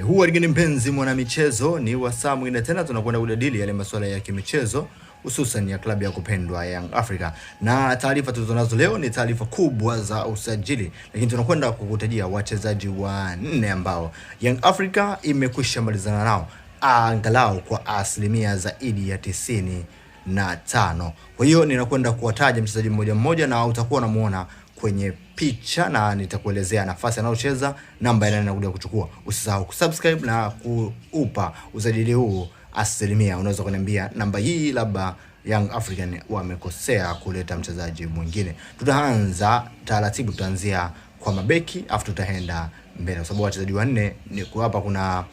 Huu aligeni mpenzi mwanamichezo, ni wasaa mwingine tena tunakwenda kujadili yale masuala ya kimichezo hususan ya klabu ya kupendwa Young Africa, na taarifa tulizonazo leo ni taarifa kubwa za usajili, lakini tunakwenda kukutajia wachezaji wanne ambao Young Africa imekwisha malizana nao angalau kwa asilimia zaidi ya 95. Kwa hiyo ninakwenda kuwataja mchezaji mmoja mmoja na utakuwa unamuona kwenye picha na nitakuelezea nafasi anayocheza, namba ile anakuja kuchukua. Usisahau kusubscribe na kuupa usajili huu asilimia. Unaweza kuniambia namba hii labda Young African wamekosea kuleta mchezaji mwingine. Tutaanza taratibu, tutaanzia kwa mabeki afu tutaenda mbele, kwa sababu wachezaji wanne ni hapa, kuna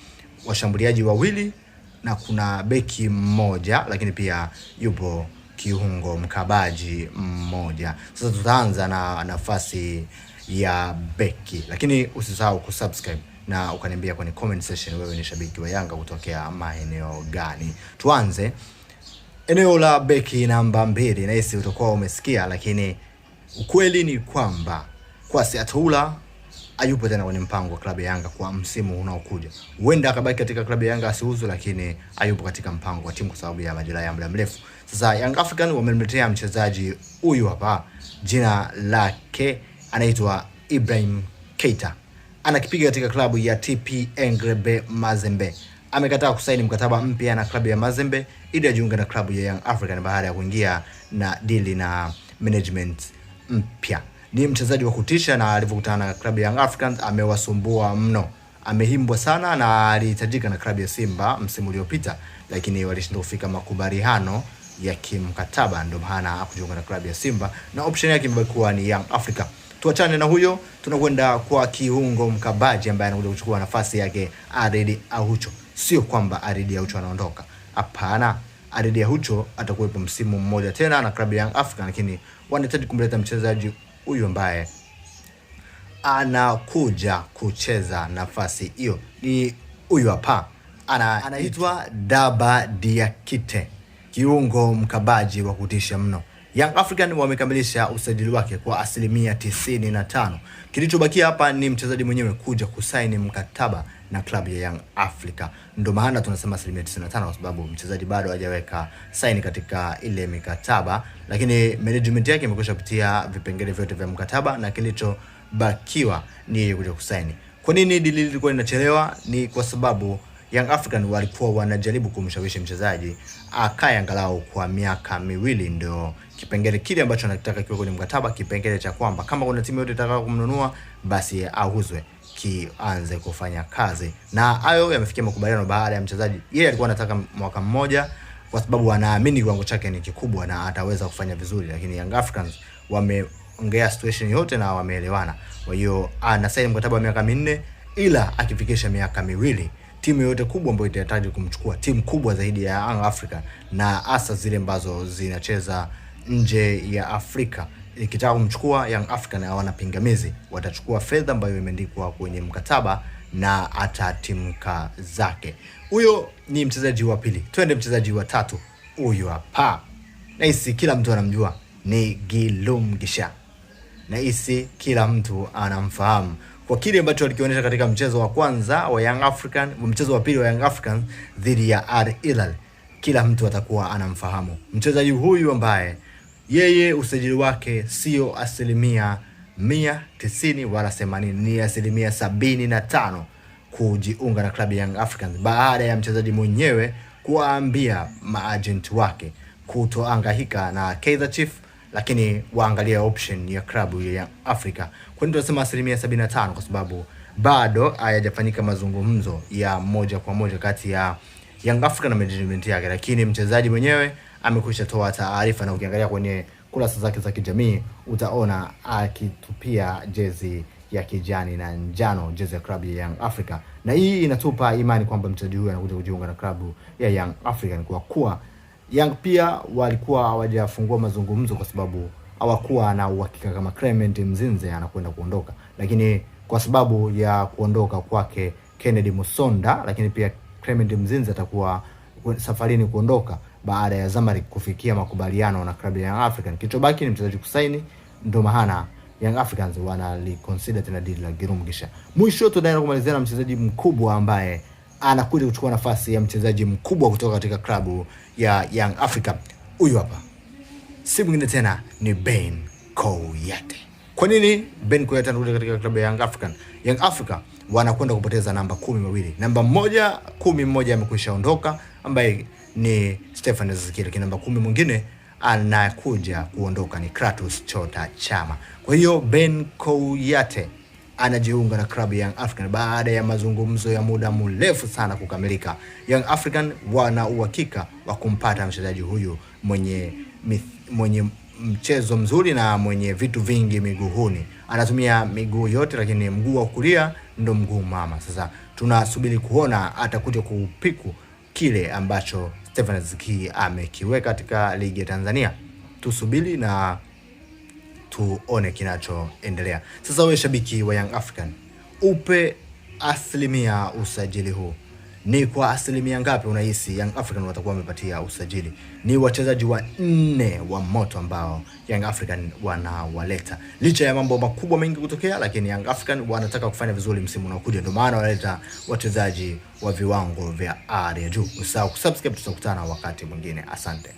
washambuliaji wawili na kuna beki mmoja, lakini pia yupo kiungo mkabaji mmoja. Sasa tutaanza na nafasi ya beki, lakini usisahau kusubscribe na ukaniambia kwenye comment section wewe ni shabiki wa Yanga kutokea maeneo gani. Tuanze eneo la beki namba 2. Nahisi utakuwa umesikia, lakini ukweli ni kwamba Kwasi Attohoula hayupo tena kwenye mpango wa klabu ya Yanga kwa msimu unaokuja. Huenda akabaki katika klabu ya Yanga asiuzwe, lakini hayupo katika mpango wa timu kwa sababu ya majeraha ya muda mrefu. Sasa Young African wamemletea mchezaji huyu hapa, jina lake anaitwa Ibrahim Keita, anakipiga katika klabu ya TP Englebe Mazembe. Amekataa kusaini mkataba mpya na klabu ya Mazembe ili ajiunge na klabu ya Young African baada ya kuingia na dili na management mpya. Ni mchezaji wa kutisha na alivyokutana na klabu ya Young Africans amewasumbua mno. Amehimbwa sana na alihitajika na klabu ya Simba msimu uliopita, lakini walishindwa kufika makubaliano ya kimkataba, ndio maana hakujiunga na klabu ya Simba na option yake imekuwa ni Young Africa. Tuachane na huyo, tunakwenda kwa kiungo mkabaji ambaye anakuja kuchukua nafasi yake Aridi Aucho. Sio kwamba Aridi Aucho anaondoka, hapana. Aridi Aucho atakuwepo msimu mmoja tena na klabu ya Young Africa, lakini wanahitaji kumleta mchezaji huyu ambaye anakuja kucheza nafasi hiyo. Ni huyu hapa, anaitwa Daba Diakite, kiungo mkabaji wa kutisha mno. Young African wamekamilisha usajili wake kwa asilimia 95. Kilichobakia hapa ni mchezaji mwenyewe kuja kusaini mkataba na klabu ya Young Africa. Ndio maana tunasema asilimia 95 kwa sababu mchezaji bado hajaweka saini katika ile mikataba, lakini management yake imekwisha pitia vipengele vyote vya mkataba na kilichobakiwa ni yeye kuja kusaini. Kwa nini dili lilikuwa linachelewa? Ni kwa sababu Young African walikuwa wanajaribu kumshawishi mchezaji akae angalau kwa miaka miwili, ndio kipengele kile ambacho anataka kiwe kwenye mkataba, kipengele cha kwamba kama kuna timu yote itakao kumnunua basi auzwe, kianze kufanya kazi. Na hayo yamefikia makubaliano baada ya mchezaji, yeye alikuwa anataka mwaka mmoja kwa sababu anaamini kiwango chake ni kikubwa na ataweza kufanya vizuri, lakini Young Africans wameongea situation yote na wameelewana. Kwa hiyo anasaini mkataba wa miaka 4, ila akifikisha miaka 2 timu yote kubwa ambayo itahitaji kumchukua, timu kubwa zaidi ya Young Africa na hasa zile ambazo zinacheza nje ya Afrika, ikitaka kumchukua Young African hawana pingamizi, watachukua fedha ambayo imeandikwa kwenye mkataba na atatimka zake. Huyo ni mchezaji wa pili. Twende mchezaji wa tatu, huyu hapa. Nahisi kila mtu anamjua, ni Guillaume Gisha. Nahisi kila mtu anamfahamu kwa kile ambacho alikionyesha katika mchezo wa kwanza wa Young African, mchezo wa pili wa Young African dhidi ya Al Hilal. Kila mtu atakuwa anamfahamu mchezaji huyu ambaye yeye usajili wake sio asilimia 190 wala 80, ni asilimia 75 kujiunga na klabu ya Young Africans baada ya mchezaji mwenyewe kuwaambia maagent wake kutoangaika na Kaizer Chiefs, lakini waangalie option ya klabu ya Young Africa. Kwa nini tunasema asilimia 75? Kwa sababu bado hayajafanyika mazungumzo ya moja kwa moja kati ya Young Africa na management yake, lakini mchezaji mwenyewe amekwisha toa taarifa, na ukiangalia kwenye kurasa zake za kijamii utaona akitupia jezi ya kijani na njano, jezi ya klabu ya Young Africa, na hii inatupa imani kwamba mchezaji huyu anakuja kujiunga na klabu ya Young African, kwa kuwa Young pia walikuwa hawajafungua mazungumzo kwa sababu hawakuwa na uhakika kama Clement Mzinze anakwenda kuondoka, lakini kwa sababu ya kuondoka kwake Kennedy Musonda, lakini pia Clement Mzinze atakuwa safarini kuondoka baada ya Zamalek kufikia makubaliano na klabu ya Young African. Kilichobaki ni mchezaji kusaini, ndio maana Young Africans wanaliconsider tena deal la Girumugisha. Mwisho tunaenda kumalizia na mchezaji mkubwa ambaye anakuja kuchukua nafasi ya mchezaji mkubwa kutoka katika klabu ya Young Africa. Huyu hapa si mwingine tena ni Ben Kouyate. Kwa nini Ben Kouyate anakuja katika klabu ya Young African? Young Africa wanakwenda kupoteza namba 12. Namba 10 mmoja amekwisha ondoka ambaye ni Stefan Aziz Ki, lakini namba 10 mwingine anakuja kuondoka ni Kratos Chota Chama. Kwa hiyo Ben Kouyate anajiunga na klabu ya Young African baada ya mazungumzo ya muda mrefu sana kukamilika. Young African wana uhakika wa kumpata mchezaji huyu mwenye mchezo mzuri na mwenye vitu vingi miguuni. Anatumia miguu yote, lakini mguu wa kulia ndo mguu mama. Sasa tunasubiri kuona atakuja kupiku kile ambacho Stefan Aziz Ki amekiweka katika ligi ya Tanzania. Tusubiri na tuone kinachoendelea. Sasa wewe shabiki wa Young African, upe asilimia usajili huu ni kwa asilimia ngapi unahisi Young African watakuwa wamepatia usajili? Ni wachezaji 4 wa moto ambao Young African wanawaleta. Licha ya mambo makubwa mengi kutokea, lakini Young African wanataka kufanya vizuri msimu unaokuja, ndio maana wanaleta wachezaji wa viwango vya hali ya juu. Usisahau kusubscribe, tutakutana wakati mwingine. Asante.